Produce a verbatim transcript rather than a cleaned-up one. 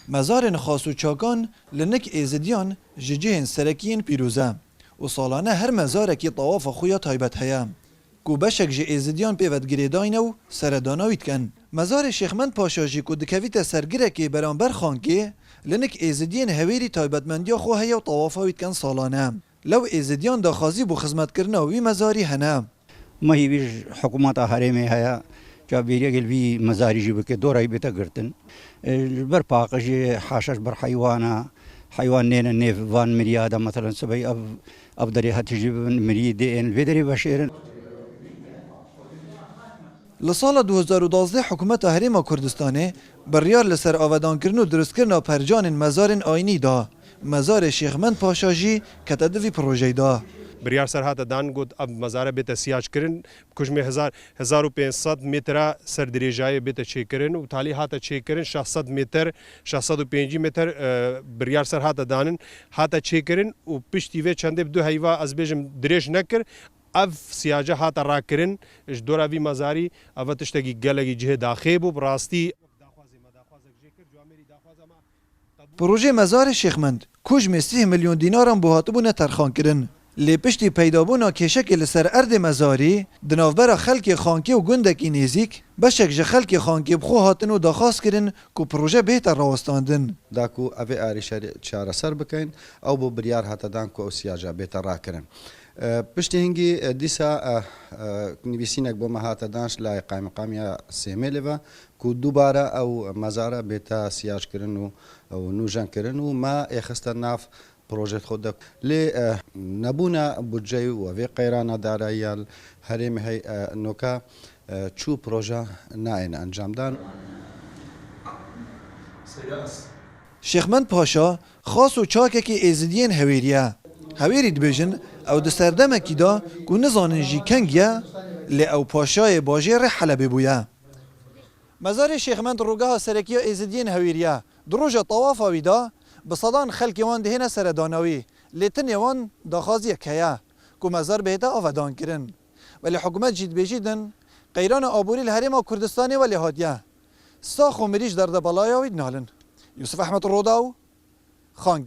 Mezarên Xas û Çakan li nik Êzidiyan ji cihên serekî yên pîroz e û salane her mezarekî tawafa xwe ya taybet heye, ku beşek ji Êzidiyan pê ve digirêdayne û seredana wî dikin. Mezarê Şêxmend Paşa jî ku dikevîte ser girekê beramber Xankê, li nik Êzidiyên Hewêrî taybetmendiya xwe heye û tawafa wî dikin salane. Lew Êzidiyan daxwazî bo xizmetkirina wî mezarî hene. Ma hîvî ji hikûmeta herêmê heye, ka bêriyekê li vî mezarî jî bike, dora wî bête girtin. E, ji ber paqijê, haşa ji ber heywana, heywan nêne nêv van miriya de, meselen, sibey ev, ev derê heti jî bibin miriyê dê ên li vê derê veşêrin. Li sala du hezar û duwazdeh hikûmeta Herêma Kurdistanê biryar li ser avedankirin û dirustkirina percanên mezarên ayînî da. Mezarê Şêxmend Paşa jî kete di vî projeyê de. Biryar ser hate dan, got, ev mezare bête siyackirin, kujmê hezar, hezar û pênc sed metre ser dirêjayê bête çêkirin û talî hate çêkirin şeş sed metre, şeş sed û pêncî metre, e, biryar ser hate danin, hate çêkirin û piştî vê çendê bi du heyva, ez bêjim, dirêj nekir. Ev siyace hate rakirin, ji dora vî mezarî, ev tiştekî gelekî cihê daxê bû, bi rastî. Projê mezarê Şêxmend, kujmê sîh milyon dînaran bo hatibûne terxankirin. Lê piştî peydabûna kêşekê li ser erdê mezarî, di navbera xelkê Xankê û gundekî nêzîk, beşek ji xelkê Xankê bi xwe hatin û daxwaz kirin ku proje bihête rawestandin. Da ku ev ê arîşe çareser bikin, ew bo biryar hate dan ku ew siyaca bête rakirin. E, piştî hingî, e, dîsa, e, e, nivîsînek bo me hate dan ji layê Qaymeqamiya Sêmêlê ve, ku dubare ew mezara bête siyackirin û, û nûjenkirin û me ê xiste nav projê xwe de. Lê, e, nebûna budceyê û vê qeyrana darayiya li herêmê hey, e, noka, e, çû proje nayêne encamdan. Şêxmend Paşa, Xas û Çakekî Êzidiyên Hewêrî ye. Hewêrî dibêjin, ew di serdemekî de ku nizanin jî keng ye, lê ew paşayê bajêrê Helebê bûye. Mezarê Şêxmend rûgeha serekî ya Êzidiyên Hewêrî ye. Di roja tawafa wî de bi sedan xelkê wan dihêne seredana wî, lê tinê wan daxwaziyek heye ku mezar bihête avedankirin. Belê hikûmet jî dibêjî din, qeyrana aborî li Herêma Kurdistanê welê hatiye. Sax û mirî ji derdebelaya wî dinalin. Yûsif Ehmed Rodaw, Xankê.